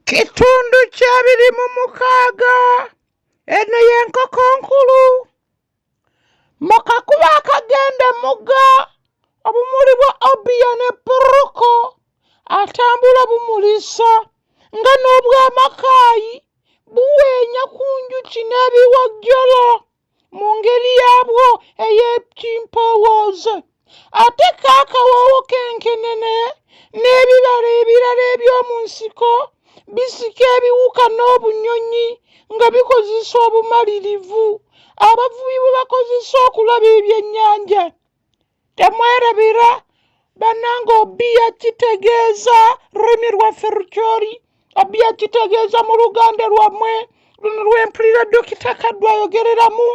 Kitundu kya 26, eno y'enkoko nkulu. Mu kakubo akagenda mugga, obumuli bwa Obia ne Poroko atambula bumulisa nga n'obwamakaayi buweenya ku njuki n'ebiwojjolo mu ngeri yaabwo ey'ekimpowooze. Ate ko akawoowo k'enkenene n'ebibala ebirala eby'omu nsiko bisika ebiwuka n'obunyonyi nga bikozesa obumalirivu abavubi bwe bakozesa okulaba ebyennyanja. Temwerabira bannange obiya kitegeeza lulimi lwaffe Rukyoli. Obiya kitegeeza mu Luganda lwammwe luno lwempulira Dokita Kaddu ayogereramu,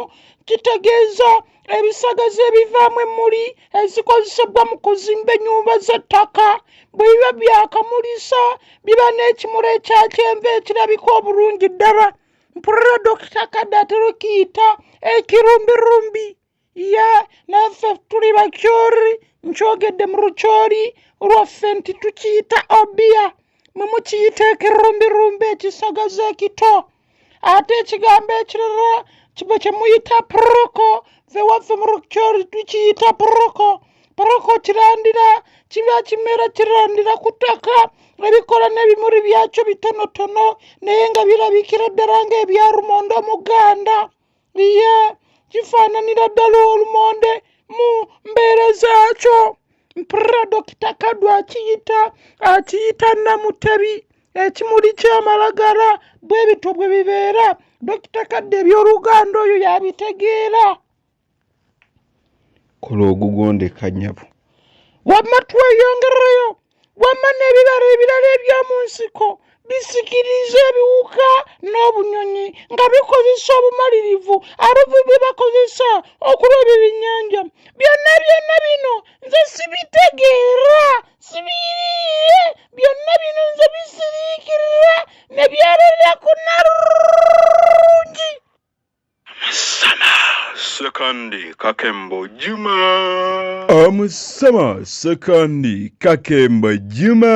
kitegeeza ebisagazi ebivaamu emmuli ezikozesebwa mu kuzimba ennyumba z'ettaka. Bwe biba byakamulisa biba n'ekimuli ekya kyenvu ekirabika obulungi ddala. Mpulira Dokita Kaddu atera okiyita ekirumbirumbi. Ye naffe tuli Bakyori, nkyogedde mu Lukyoli lwaffe nti tukiyita obia, mwe mukiyita ekirumbirumbi, ekisagazi ekito. Ate ekigambo ekirala kibwe kye muyita proko, ffe waffe mu Lukyoli tukiyita proko. Proko kirandira, kiba kimera kirandira ku ttaka, ebikola n'ebimuli byakyo bitonotono naye nga birabikira ddala ng'ebyarumonde omuganda. Ye kifaananira ddala olumonde mu mbeera zaakyo. Mpulira Dokita Kaddu akiyita Namutebi, ekimuli ky'amalagala. Bwe bityo bwe bibeera. Dokita Kaddu eby'Oluganda oyo yabitegeera. Kola ogugondeka nnyabo. Wamma tweyongereyo. Wamma n'ebibala ebirala eby'omu nsiko bisikiriza ebiwuka n'obunyonyi nga bikozesa obumalirivu abavubi bwe bakozesa okuloba ebyennyanja. Byonna byonna bino nze sibitegeera, sibiyiriye. Byonna bino nze bisiriikirira ne byererera ku nnalungi. Amusama Sekandi Kakembo Juma. Amusama Sekandi Kakembo Juma.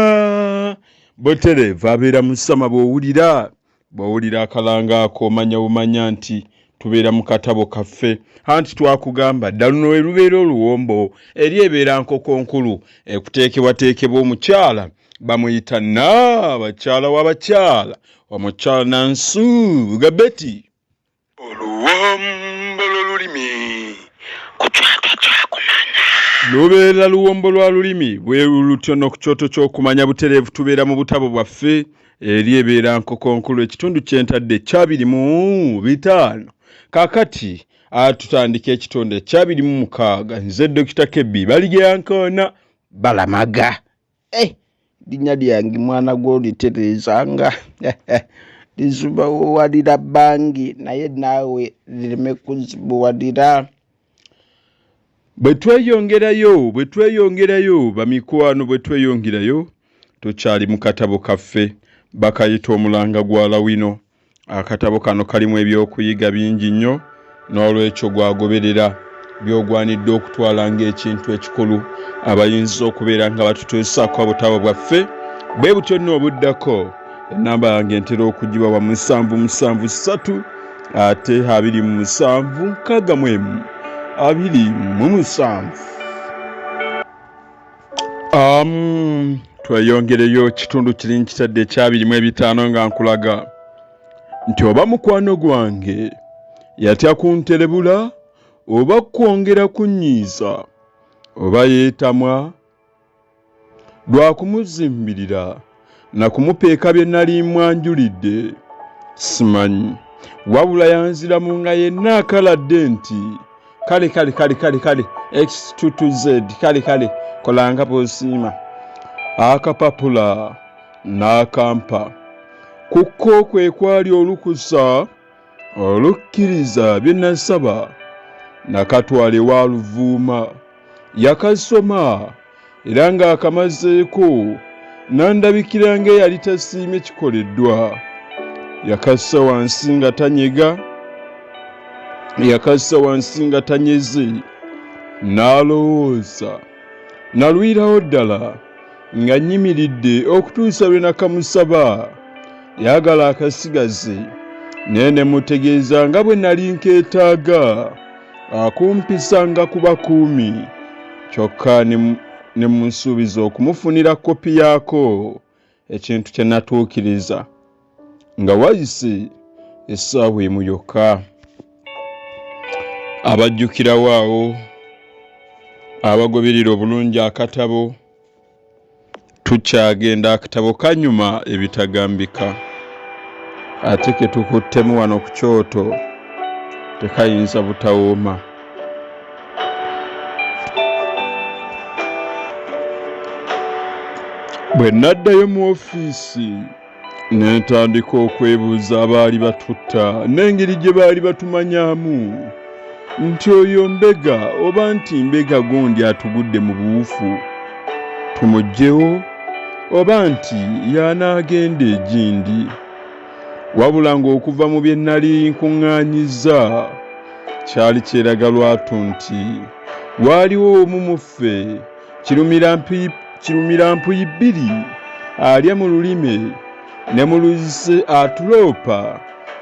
Butereevu abeera Musama. Bw'owulira akalanga ako omanya bumanya nti tubeera mu katabo kaffe. Anti twakugamba dda luno lwe lubeera oluwombo. Eri ebeera nkoko nkulu ekuteekebwateekebwa omukyala bamuyita Nnaabakyala w'abakyala, omukyala Nansubuga Betty. Oluwombo lw'olulimi ku kyoto ky'okumanya. Lubeera luwombo lwa lulimi bwe lutyo n'oku kyoto ky'okumanya butereevu tubeera mu butabo bwaffe. Eri ebeera nkoko nkulu, ekitundu kyentadde 25. Kaakati atutandika ekitundu 26. Nze Dokita Kebbi Baligyankoona Balamaga. Linnya lyange mwana gw'olitereezanga lizibuwalira bangi, naye naawe lireme kuzibuwalira. Bwe tweyongerayo bamikwano, bwe tweyongerayo tukyali mu katabo kaffe bakayita Omulanga gwa Lawino. Akatabo kano kalimu ebyokuyiga bingi nnyo, n'olwekyo gwagoberera by'ogwanidde okutwala ng'ekintu ekikulu. Abayinza okubeera nga batutuusaako obutabo bwaffe bwe butyo nno obuddako, enamba yange ntera okugibawa 773 ate 27 61 27. Tweyongereyo kitundu kiri nkitadde 25 nga nkulaga nti oba mukwano gwange yatya kunterebula oba kwongera kunnyiiza oba yeetamwa lwa kumuzimbirira na kumupeeka bye nali mwanjulidde, simanyi. Wabula yanziramu nga yenna akaladde nti kale kale kale kale kale x2z, kale kale, kolanga bw'osiima. Akapapula n'akampa kukko kwe kwali olukusa olukkiriza bye nasaba. Nakatwala ewa Luvuuma, yakasoma era ng'akamazeeko n'andabikira ng'eyali tasiimye kikoleddwa. Yakassa wansi nga tanyega, yakassa wansi nga tanyeze, n'alowooza. Nalwirawo ddala nga nnyimiridde okutuusa lwe nakamusaba. Yagala akasigaze naye ne mutegeeza nga bwe nali nkeetaaga akumpisanga ku bakuumi kyokka ne musuubiza okumufunira kopi yaako ekintu kye natuukiriza nga wayise essaawa emu yokka. Abajjukirawo awo abagoberera obulungi akatabo tukyagenda akatabo kanyuma ebitagambika ate ke tukuttemu wano ku kyoto tekayinza butawooma. Bwe naddayo mu ofiisi ne ntandika okwebuuza abaali batutta n'engeri gye baali batumanyaamu nti oyo mbega oba nti mbega gundi atugudde mu buwufu tumuggyewo oba nti y'anaagenda egindi. Wabula ng'okuva mu bye nnali nkuŋŋaanyizza kyali kyeraga lwatu nti waaliwo omu mu ffe kirumira mpuyi bbiri alya mu lulimi ne mu luzise atuloopa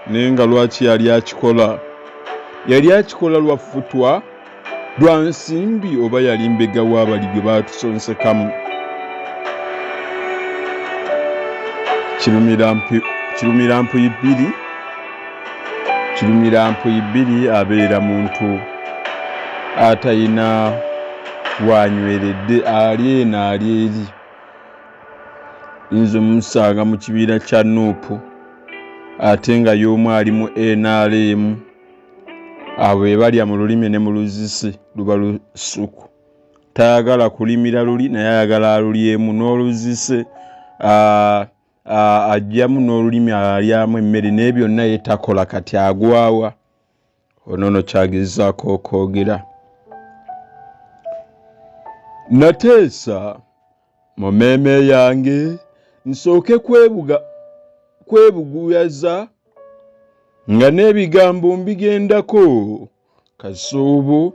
naye nga lwaki yali akikola? Yali akikola lwa ffutwa lwa nsimbi oba yali mbega w'abali gwe baatusonsekamu? Kirumira mpuyi bbiri kirumira mpuyi bbiri abeera muntu atayina wanyweredde ali eno ali eri. Nze musanga mu kibiina kya Nuupu ate nga y'omu ali mu NRM. Abo be balya mu lulimi ne mu luzisi luba lusuku. Tayagala kulimira luli naye ayagala alulyemu n'oluzise ajjamu n'olulimi alyamu emmere naye byonna ye takola kati agwawa. Ono no kyagezaako okwogera. Nateesa mu mmeeme yange nsooke kwebuguyaza nga n'ebigambo mbigendako kasoobo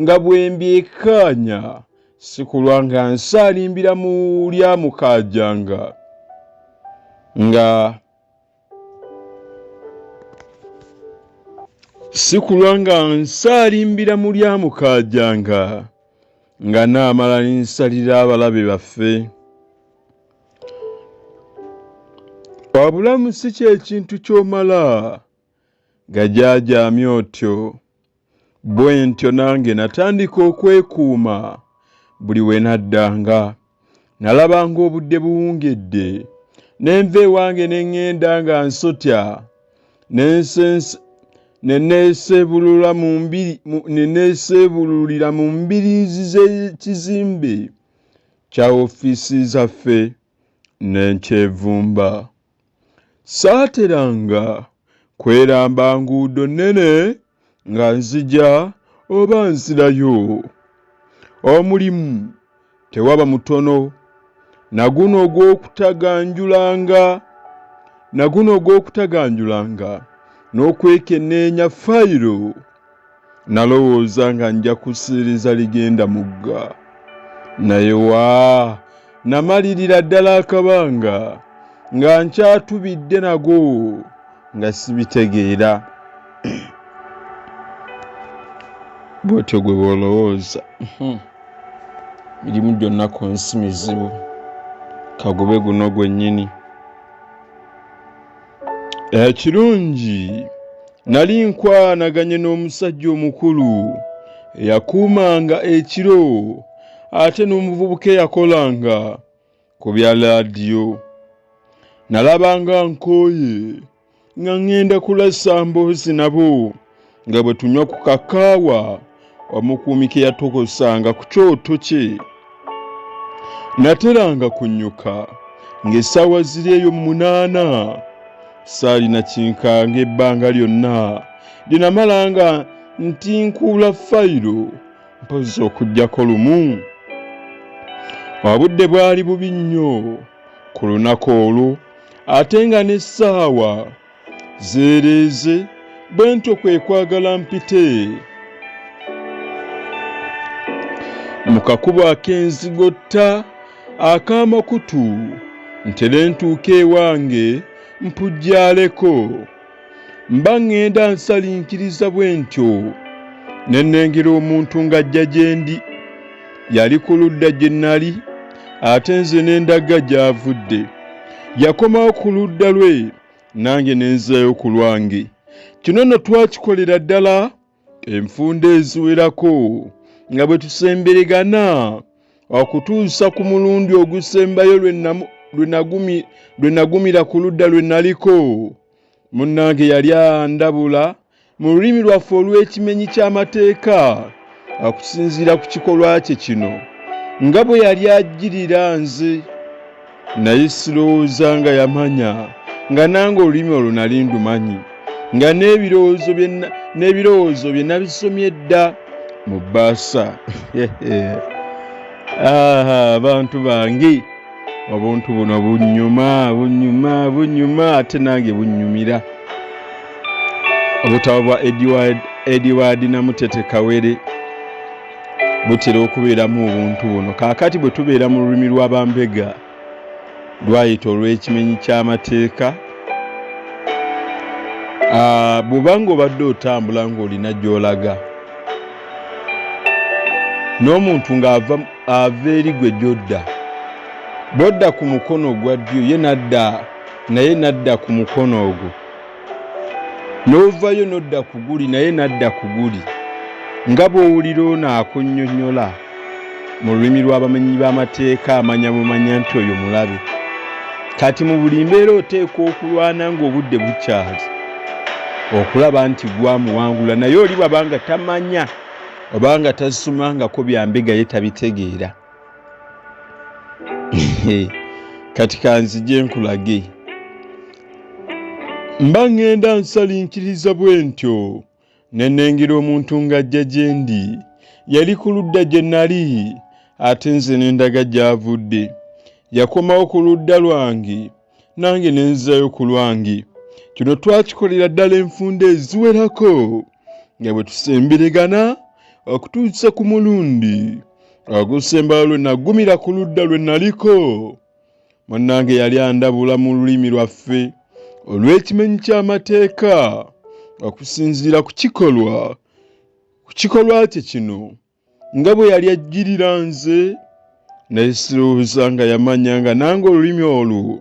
nga bwe mbyekkaanya si kulwa nga nsaalimbira mu lya mukaajanga nga si kulwa nga nsaalimbira mu lya mukaajanga nga naamala ne nsalira abalabe baffe. Obulamu si kye kintu ky'omala gajaajaamya otyo. Bwe ntyo nange natandika okwekuuma buli we naddanga. Nalabanga obudde buwungedde ne nva ewange ne ŋŋenda nga nsotya ne neeseebululira mu mbiriizi z'ekizimbe kya ofiisi zaffe ne nkyevumba. Saateranga kweramba nguudo nnene nga nzija oba nzirayo. Omulimu tewaba mutono na guno ogw'okutaganjulanga na guno ogw'okutaganjulanga n'okwekenneenya fayiro. Nalowooza nga nja kusiiriza ligenda mugga naye wa namalirira ddala akabanga nga nkyatubidde nago nga sibitegeera. Bw'otyo gwe bw'olowooza. Mirimu gyonna ku nsi mizibu, kagube guno gwennyini. Ekirungi nali nkwanaganye n'omusajja omukulu eyakuumanga ekiro ate n'omuvubuka eyakolanga ku bya laadiyo. Nalabanga nkooye nga ŋŋenda kulasa mboozi nabo nga bwe tunywa ku kakaawa omukuumi ke yatokosanga ku kyoto kye. Nateranga kunnyuka ng'essaawa ziri eyo 8. Saalina kinkanga ebbanga lyonna lye namala nga ntinkuula fayiro mpozzi okuggyako lumu. Obudde bwali bubi nnyo ku lunaku olwo ate nga n'essaawa zeereeze bwe ntyo kwe kwagala mpite mu kakubo ak'enzigotta ak'amakutu ntere ntuuke ewange mpujjaaleko. Mba ŋŋenda nsalinkiriza bwe ntyo ne nnengera omuntu ng'ajja gye ndi. Yali ku ludda gye nnali ate nze ne ndaga gy'avudde. Yakomawo ku ludda lwe nange ne nzirayo ku lwange. Kino nno twakikolera ddala enfunda eziwerako nga bwe tusemberegana okutuusa ku mulundi ogusembayo lwe nagumira ku ludda lwe naliko. Munnange yali andabula mu lulimi lwaffe olw'ekimenyi ky'amateeka okusinziira ku kikolwa kye kino nga bwe yali ajjirira nze naye sirowooza nga yamanya nga nange olulimi olwo nali ndumanyi nga n'ebirowoozo bye nabisomye dda mu bbaasa. Abantu bange, obuntu buno bunyuma bunyuma bunyuma ate nange bunyumira. Obutabo bwa Edward Namutete Kawere butera okubeeramu obuntu buno. Kaakati bwe tubeera mu lulimi lw'abambega lwayita olw'ekimenyi ky'amateeka, bw'oba ng'obadde otambula ng'olina gy'olaga n'omuntu ng'ava ava eri gwe gy'odda, bw'odda ku mukono ogwa ddyo ye n'adda naye n'adda ku mukono ogwo, n'ovaayo n'odda ku guli naye n'adda ku guli, nga bw'owulira ono akunnyonnyola mu lulimi lw'abamenyi b'amateeka amanya bumanya nti oyo mulabe. Kati mu buli mbeera oteekwa okulwana ng'obudde bukyali okulaba nti gwamuwangula, naye oli bw'aba nga tamanya oba nga tasomangako bya mbega ye tabitegeera. Kati kanzije nkulage. Mba ŋŋenda nsalinkiriza bwe ntyo ne nnengera omuntu ng'ajja gye ndi. Yali ku ludda gye nnali ate nze ne ndaga gy'avudde. Yakomawo ku ludda lwange nange ne nzirayo ku lwange. Kino twakikolera ddala enfunda eziwerako nga bwe tusemberegana okutuusa ku mulundi ogusembayo lwe nagumira ku ludda lwe naliko. Munnange yali andabula mu lulimi lwaffe olw'ekimenyi ky'amateeka okusinziira ku kikolwa kye kino nga bwe yali ajjirira nze, naye sirowooza nga yamanya nga nange olulimi olwo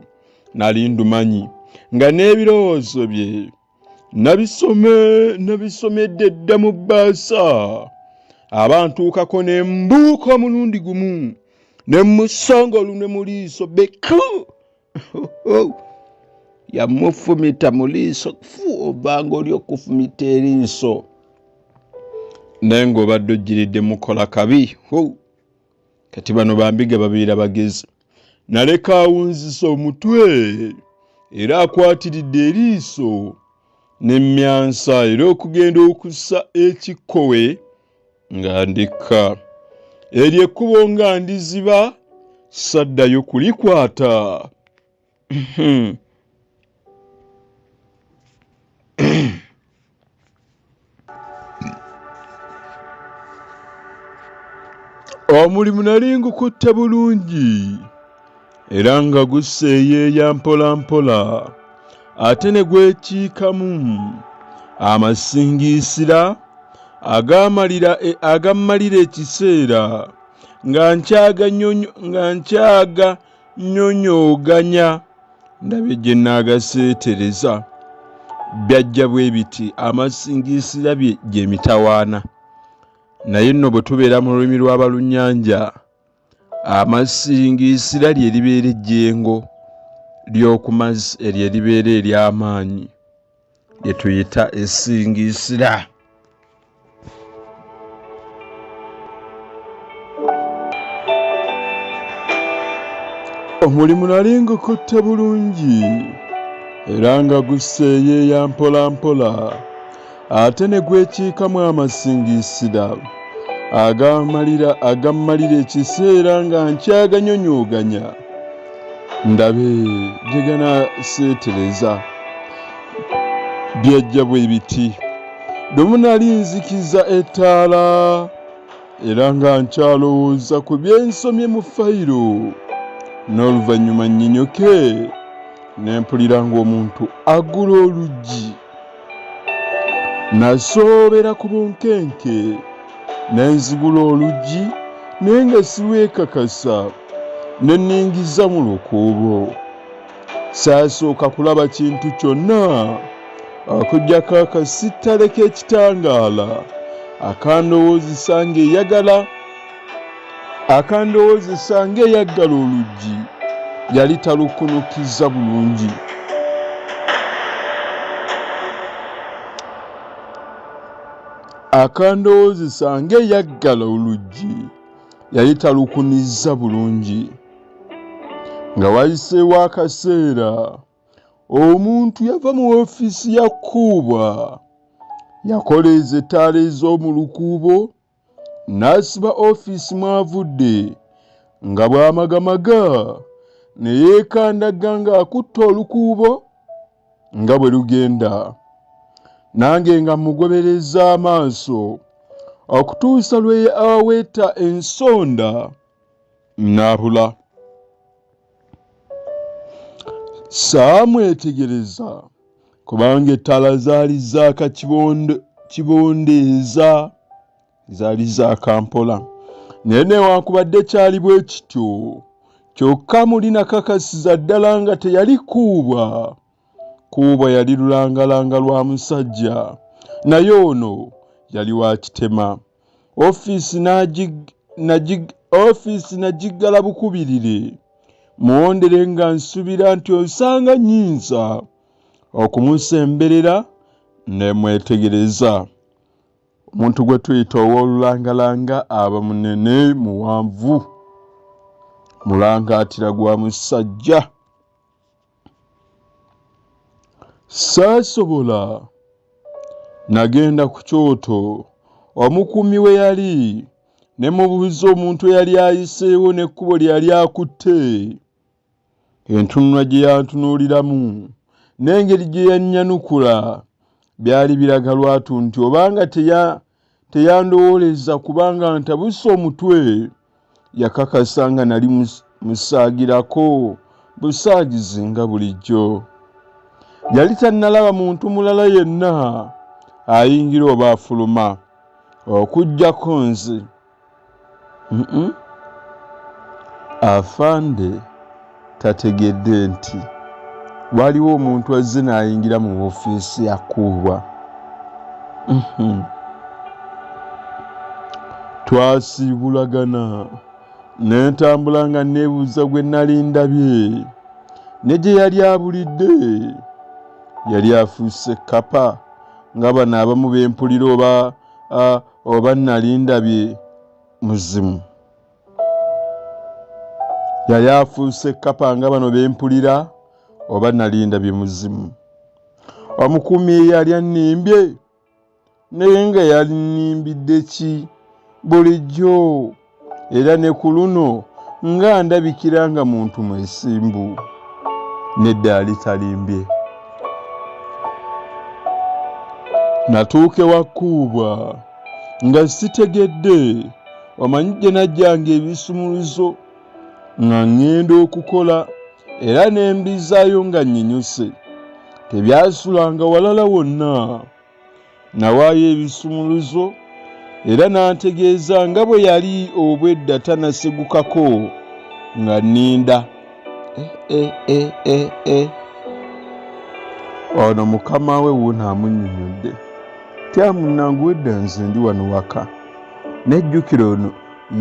nali ndumanyi, nga n'ebirowoozo bye nabisomedde dda mu bbaasa. Aba ntuukako ne mbuuka omulundi gumu ne mmusanga olunwe mu liiso beku yamufumita mu liiso fu obanga oli okufumita eriiso naye ng'obadde ojjiridde mukola kabi. Kati bano bambiga babeera bagezi. Naleka awunzisa omutwe era akwatiridde eriiso n'emmyansa era okugenda okussa ekikkowe nga ndikka eryo ekkubo nga ndiziba saddayo kulikwata. Omulimu nali ngukutte bulungi era nga guseeyeeya mpola mpola ate ne gwekiikamu amasingiisira agammalira ekiseera nga nkyaganyonyooganya ndabe gye nnaagaseetereza. Byajja bwe biti amasingiisira bye gy'emitawaana. Naye nno bwe tubeera mu lulimi lw'Abalunnyanja, amasingiisira lye libeera ejjengo ly'oku mazzi eryo eribeera ery'amaanyi lye tuyita essingiisira. Omulimu nali ngukutte bulungi era nga guseeyeeya mpola mpola ate ne gwekiikamu amasingiisira agammalira ekiseera nga nkyaganyonyooganya ndabe gye ganaaseetereza. Byajja bwe biti. Lumu nali nzikiza ettaala era nga nkyalowooza ku bye nsomye mu fayiro n'oluvannyuma nnyinyoke Ne mpulira ng'omuntu aggula oluggi. Nasoobera ku bunkenke ne nzigula oluggi naye nga sirwekakasa ne nningiza mu lukuubo. Saasooka kulaba kintu kyonna okuggyako akasittale k'ekitangaala akandowoozesa ng'eyagala akandowoozesa ng'eyaggala oluggi yali talukunukizza bulungi. Akandowoozesa ng'eyaggala oluggi yali talukunizza bulungi. Nga wayiseewo akaseera, omuntu yava mu ofiisi ya Kuubwa. Yakoleeza ettaala ez'omu lukuubo n'asiba ofiisi mw'avudde nga bw'amagamaga ne yeekandagga ng'akutte olukuubo nga bwe lugenda. Nange nga mmugobereza amaaso okutuusa lwe aweeta ensonda n'abula. Saamwetegereza kubanga ettaala zaali zaaka kibondeeza, zaali zaaka mpola. Naye newankubadde kyali bwe kityo, kyokka muli nakakasiza ddala nga teyali Kuubwa. Kuubwa yali lulangalanga lwa musajja, naye ono yali wa kitema. Ofiisi nagiggala bukubirire muwondere nga nsubira nti osanga nnyinza okumusemberera ne mwetegereza. Omuntu gwe tuyita ow'olulangalanga aba munene, muwanvu, mulangaatira gwa musajja. Saasobola. Nagenda ku kyoto omukuumi we yali ne mubuuza omuntu eyali ayiseewo n'ekkubo lye yali akutte. Entunula gye yantunuuliramu n'engeri gye yannyanukula byali biraga lwatu nti obanga teyandowooleza kubanga ntabuse omutwe, yakakasa nga nali musaagirako busaagizi nga bulijjo. Yali tannalaba muntu mulala yenna ayingira oba afuluma okuggyako nze. Afande tategedde nti waliwo omuntu azze n'ayingira mu ofiisi ya Kuubwa. Twasiibulagana ne ntambula nga neebuuza gwe nali ndabye ne gye yali abulidde. Yali afuuse kkapa nga bano abamu be mpulira oba nali ndabye muzimu. Yali afuuse kkapa nga bano be mpulira oba nali ndabye muzimu. Omukuumi eyali annimbye naye nga yalinnimbidde ki bulijjo era ne ku luno nga ndabikira nga muntu mwesimbu. Nedda yali talimbye. Natuuka ewa Kuubwa nga sitegedde, omanyi gye najjanga ebisumuluzo nga ŋŋenda okukola era ne mbizaayo nga nnyinyuse. Tebyasulanga walala wonna. Nawaayo ebisumuluzo era n'antegeeza nga bwe yali obwedda tanasegukako nga nninda. E, e, e, e, e. Ono mukama we wuuno amunnyonnyodde. Tya munnange wedda nze ndi wano waka. Nejjukira ono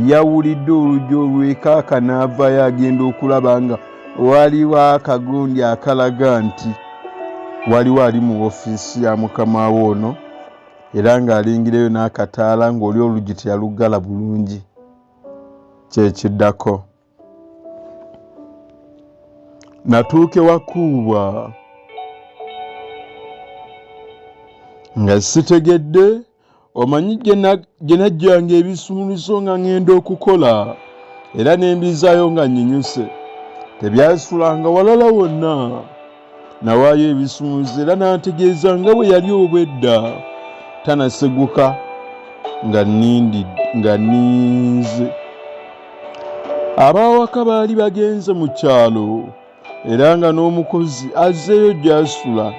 yawulidde oluggi olwekaaka n'avaayo agenda okulaba nga waliwo akagundi akalaga nti waliwo ali mu ofiisi ya mukama we ono era ng'alingirayo n'akataala ng'oli oluggi teyaluggala bulungi. Kye kiddako. Natuuka ewa Kuubwa nga sitegedde. Omanyi gye najjanga ebisumuluzo nga ŋŋenda okukola era ne mbizaayo nga nnyinyuse. Tebyasulanga walala wonna. Nawaayo ebisumuluzo era n'antegeeza nga bwe yali obwedda tanaseguka nga nninze. Ab'awaka baali bagenze mu kyalo era nga n'omukozi azzeeyo gy'asula.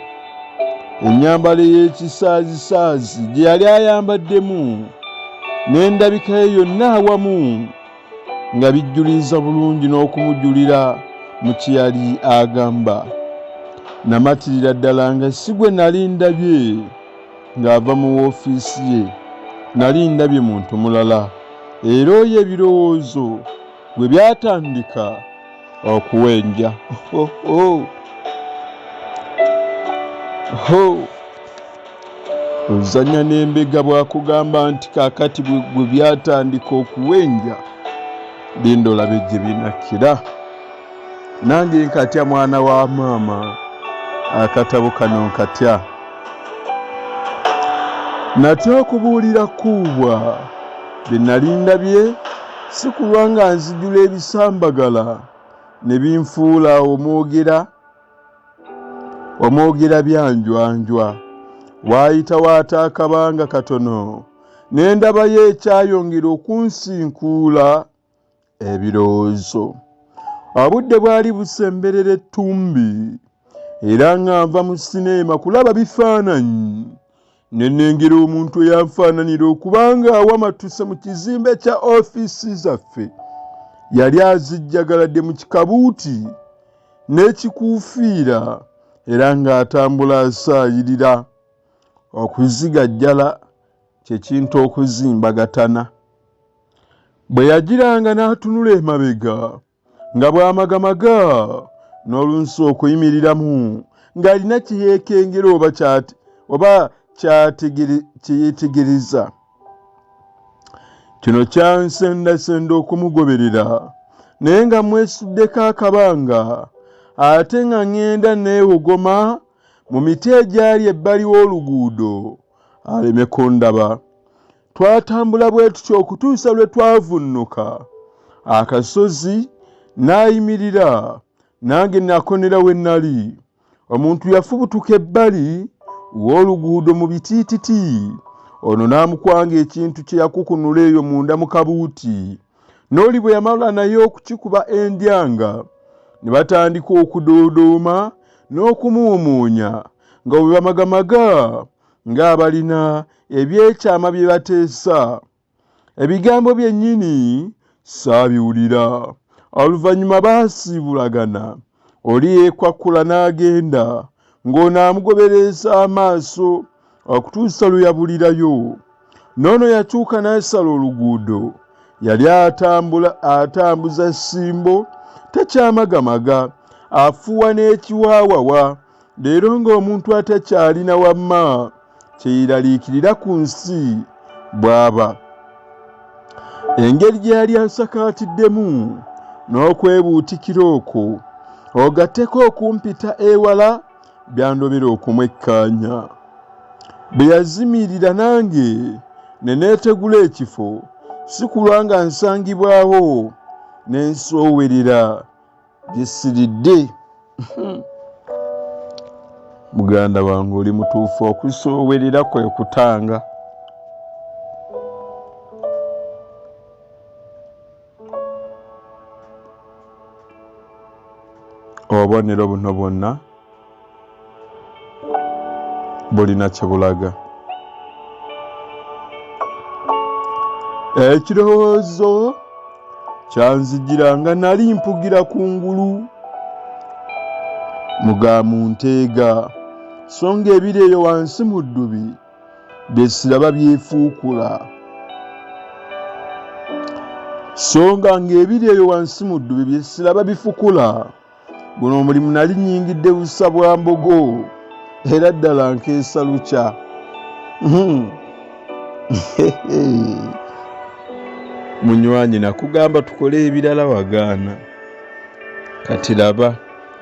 Ennyambala ey'ekisaazisaazi gye yali ayambaddemu n'endabika ye yonna awamu nga bijjuliza bulungi n'okumujulira mu kye yali agamba. Namatirira ddala nga si gwe nali ndabye ng'ava mu woofiisi ye, nali ndabye muntu mulala era oyo ebirowoozo bwe byatandika okuwenja. Ho, ho. Ho! Ozannya n'embega bw'akugamba nti kaakati bwe byatandika okuwenja, linda olabe gye binakkira. Nange nkatya mwana wa maama, akatabo kano nkatya. Natya okubuulira Kuubwa bye nali ndabye si kulwa nga nzijula ebisambagala ne binfuula omwogera Omwogera byanjwanjwa. Waayitawo ate akabanga katono ne ndabayo ekyayongera okunsinkuula ebirowoozo. Obudde bwali busemberera ettumbi era nga nva mu sineema kulaba bifaananyi ne nnengera omuntu eyanfaananira okuba nga awamatuse mu kizimbe kya ofiisi zaffe. Yali azijjagaladde mu kikabuuti n'ekikuufiira era ng'atambula asaayirira. Okuzigajjala kye kintu okuzimbagatana. Bwe yagiranga n'atunula emabega nga bw'amagamaga n'olunsi okuyimiriramu ng'alina kye yeekengera oba oba kye yeetegereza. Kino kyansendasenda okumugoberera naye nga mwesuddeko akabanga ate nga ŋŋenda neewogoma mu miti egyali ebbali w'oluguudo aleme kundaba. Twatambula bwe tutyo okutuusa lwe twavunnuka akasozi n'ayimirira nange nakonera we nnali. Omuntu yafubutuka ebbali w'oluguudo mu bitiititi ono n'amukwanga ekintu kye yakukunula eyo munda mu kabuuti n'oli bwe yamala naye okukikuba endyanga ne batandika okudoodooma n'okumuumuunya nga bwe bamagamaga ng'abalina ebyekyama bye bateesa. Ebigambo byennyini saabiwulira. Oluvannyuma baasiibulagana, oli yeekwakkula n'agenda ng'ono amugobereza amaaso okutuusa lwe yabulirayo. N'ono yakyuka n'asala oluguudo. Yali atambula atambuza ssimbo, takyamagamaga, afuuwa n'ekiwaawawa. Leero ng'omuntu atakyalina wamma kye yeeraliikirira ku nsi bw'aba. Engeri gye yali asakaatiddemu n'okwebuutikira okwo ogatteko okumpita ewala byandobera okumwekkaanya. Bwe yazimirira nange ne neetegula ekifo si kulwa nga nsangibwawo ne nsoowerera Gisiridde. Muganda wange oli mutuufu, okusoowerera kwe kutanga. Obubonero buno bwonna bulina kye bulaga. Ekirowoozo kyanzijira nga nali mpugira ku ngulu mu ga Munteega, so ng'ebiri eyo wansi mu ddubi bye siraba byefuukula. So nga ng'ebiri eyo wansi mu ddubi bye siraba bifukula. Guno omulimu nali nyingidde busa bwa mbogo era ddala nkeesa lukya. Munywanyi nakugamba tukole ebirala wagaana. Kati laba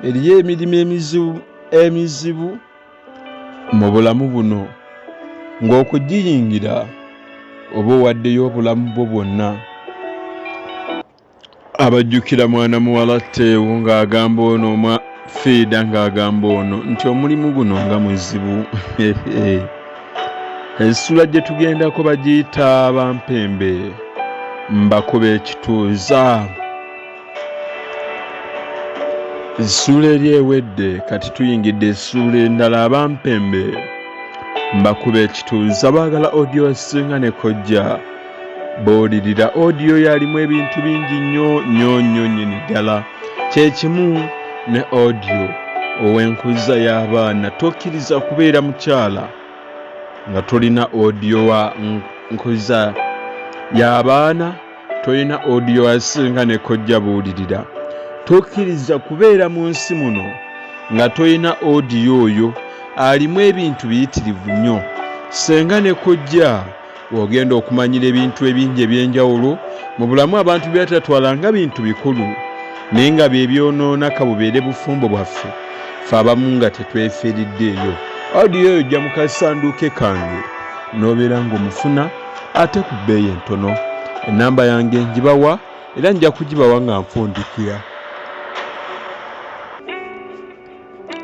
eriyo emirimu emizibu emizibu mu bulamu buno ng'okugiyingira oba owaddeyo obulamu bwo bwonna. Abajjukira mwana muwala Teewo ng'agamba ono omwa Fiida ng'agamba ono nti omulimu guno nga muzibu. Essula gye tugendako bagiyita Bampembe mbakuba ekituuza. Essuula eri ewedde, kati tuyingidde essuula endala. Abampembe mbakuba ekituuza, baagala audio singa ne kojja boolirira. Audio yalimu ebintu bingi nnyo nnyo nnyo nnyini ddala. Kyekimu ne audio ow'enkuza y'abaana. Tokkiriza kubeera mukyala nga tolina audio wa nkuza y'abaana, tolina audio asinga ne kojja buulirira. Tokkiriza kubeera mu nsi muno nga tolina audio oyo alimu ebintu biyitirivu nnyo. Senga ne kojja w'ogenda okumanyira ebintu ebingi eby'enjawulo mu bulamu abantu byatatwala nga bintu bikulu, naye nga bye byonoona kabubeere bufumbo bwaffe ffe abamu nga tetwefiiriddeeyo. Audio oyo ojja mu kasanduuke kange n'obeera ng'omufuna ate ku bbeeyi entono. Ennamba yange ngibawa era nja kugibawa nga nfundikira.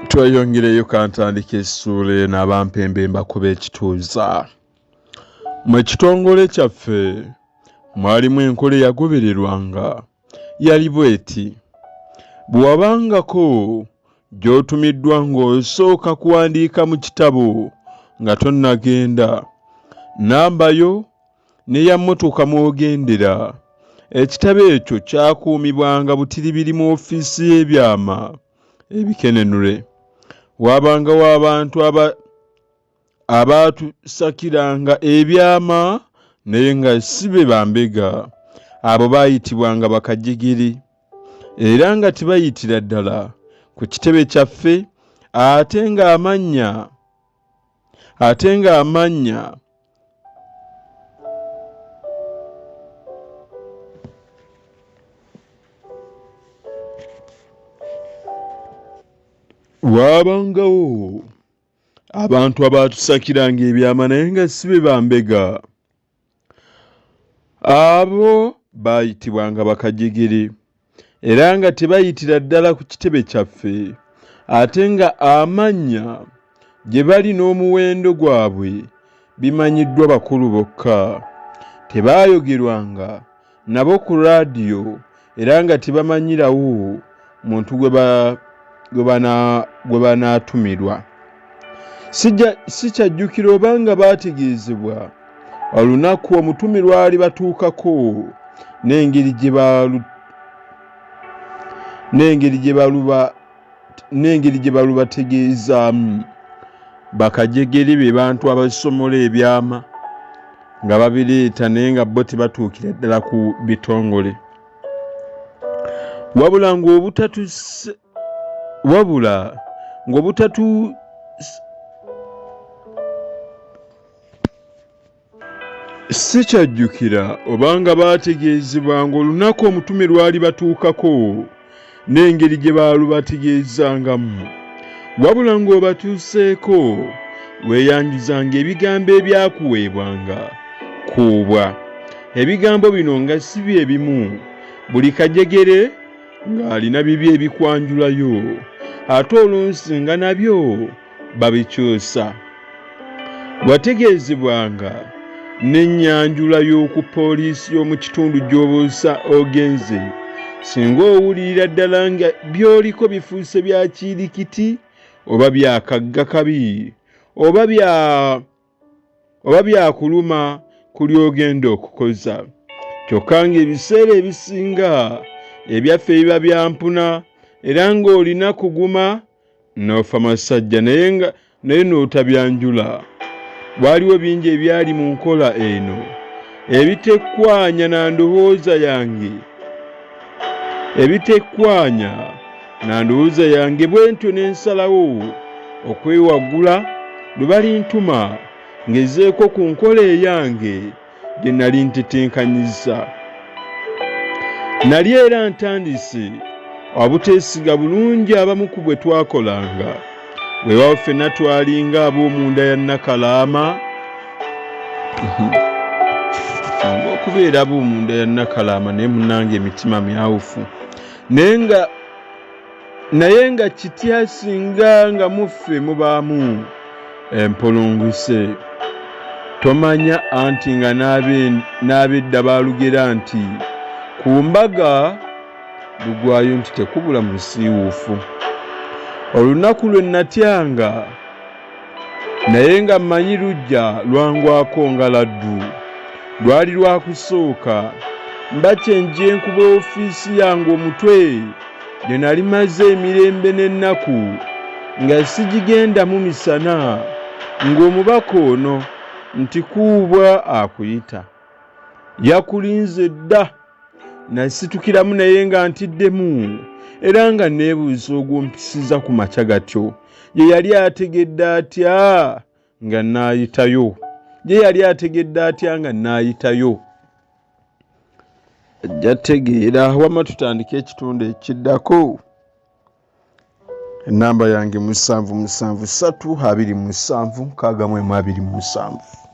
Tweyongereyo, kantandika essuula eno. Abampembe mbakuba ekituuza. Mu kitongole kyaffe mwalimu enkola eyagobererwanga, yali bw'eti: bwe wabangako gy'otumiddwa ng'osooka kuwandiika mu kitabo nga tonnagenda, nnamba yo n'eya mmotoka mw'ogendera. Ekitabo ekyo kyakuumibwanga butiribiri mu ofiisi y'ebyama ebikenenule. Waabangawo abantu aba abaatusakiranga ebyama naye nga si be bambega. Abo baayitibwanga bakajigiri era nga tebayitira ddala ku kitebe kyaffe, ate ng'amannya ate ng'amannya Waabangawo abantu abaatusakiranga ebyama naye nga si be bambega. Abo baayitibwanga bakajegere era nga tebayitira ddala ku kitebe kyaffe, ate nga amannya gye bali n'omuwendo gwabwe bimanyiddwa bakulu bokka. Tebaayogerwanga nabo ku raadiyo era nga tebamanyirawo muntu gwe banaatumirwa. Sikyajjukira oba nga baategeezebwa olunaku omutume lwali batuukako n'engeri gye n'engeri gye baluba n'engeri gye balubategeezaamu. Bakajegere be bantu abasomola ebyama nga babireeta naye nga bo tebatuukira ddala ku bitongole, wabula ng'obutatuse wabula ng'obutatu Sikyajjukira obanga baategeezebwa ng'olunaku omutume lwali batuukako n'engeri gye baalubategeezangamu. Wabula ng'obatuuseeko, weeyanjuzanga ebigambo ebyakuweebwanga kuubwa. Ebigambo bino nga si bye bimu buli kajegere ng'alina bibye ebikwanjulayo, ate oluusi nga nabyo babikyusa. Wategeezebwanga n'ennyanjula y'oku poliisi y'omu kitundu gy'oba ogenze singa owulirira ddala nga by'oliko bifuuse bya kiirikiti oba bya kagga kabi oba bya oba byakuluma ku ly'ogenda okukoza. Kyokka ng'ebiseera ebisinga ebyaffe biba bya mpuna era ng'olina kuguma n'ofa masajja naye nga naye n'otabyanjula. Waaliwo bingi ebyali mu nkola eno ebitekwanya na ndowooza yange ebitekwanya na ndowooza yange bwentyo ne nsalawo okwewaggula lwe balintuma ngezeeko ku nkola eyange gye nali ntetenkanyizza. Nali era ntandise obuteesiga bulungi abamu ku bwe twakolanga. Weewaawo ffenna twalinga ab'omunda ya Nnakalaama. Okubeera ab'omunda ya Nnakalaama naye munnange emitima myawufu. Naye nga naye nga kitya singa nga muffe mubaamu empulunguse? Tomanya anti nga n'abedda baalugera nti ku mbaga lugwayo nti tekubula musiiwuufu. Olunaku lwe natyanga naye nga mmanyi lujja lwangwako nga laddu. Lwali lwakusooka mba kyenje nkuba ofiisi yange omutwe gye nali maze emirembe n'ennaku nga sigigendamu misana ng'omubaka ono nti kuubwa akuyita yakulinze dda. Nasitukiramu naye nga ntiddemu era nga neebuuza ogwompisiza ku makya gatyo ye yali ategedde atya nga naayitayo ye yali ategedde atya nga naayitayo ajja tegeera. Wamma tutandike ekitundu ekiddako. Enamba yange 773 27 61 27.